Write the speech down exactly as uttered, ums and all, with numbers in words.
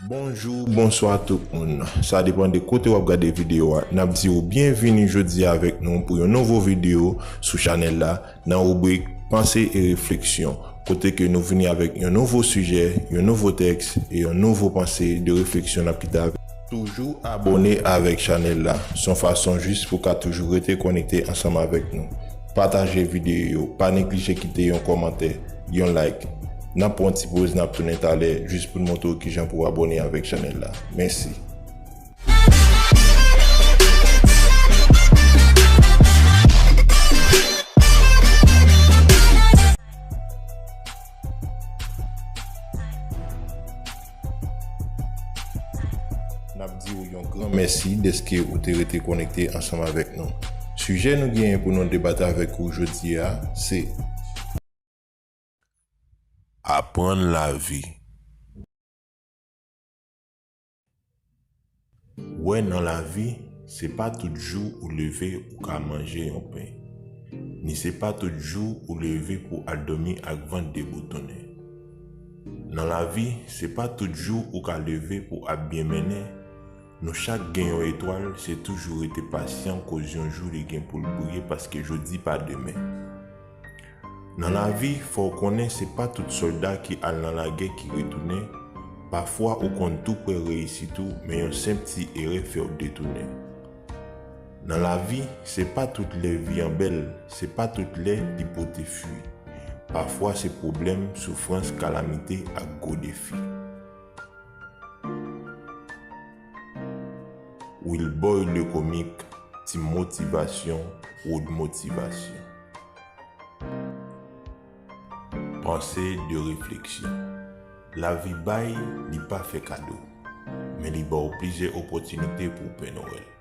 Bonjou, bonswa tout moun. Sa depann de kote w ap gade videyo a. N ap di w byenvini jodi a avèk nou pou yon nouvo videyo sou chanèl la, nan ribrik Panse e refleksyon, kote ke nou vini avèk yon nouvo sijè, yon nouvo tèks e yon nouvo panse de refleksyon n ap kite avèk. Toujou abòne avèk chanèl la, se yon fason jis pou w ka toujou rete konekte ansanm avèk nou. Pataje videyo yo, pa neglije kite yon kòmantè, yon like. N ap pran yon ti poz, n ap tounen talè, jis pou n montre w kijan pou w abòne avèk chanèl la. Mèsi. N ap di w yon gran mèsi dèske ou te rete konekte ansanm avèk nou. Sijè nou genyen pou nou debate avèk ou jodi a, se aprann lavi. Wè, nan lavi, se pa tout jou ou leve ou ka manje yon pen. Ni se pa tout jou ou leve pou al dòmi ak vant deboutone. Nan lavi, se pa tout jou ou ka leve pou ap byen mennen. Nou chak gen yon etwal, se toujou rete pasyan, koz yon jou li gen pou l briye, paske jodi pa demen. Nan lavi, fò w konnen se pa tout sòlda ki al nan lagè ki retounen. Pafwa ou konn tou prè reyisit ou, men yon senp ti erè fè w detounen. Nan lavi, se pa tout lè vi an bèl, se pa tout lè li pote fwi. Pafwa se pwoblèm, soufrans, kalamite ak gwo defi. Wilboy Lecomic, Ti Motivasyon, Road Motivasyon. Panse de refleksyon. Lavi bay, li pa fè kado, men li ba w plizyè opòtinite pou w pènwèl.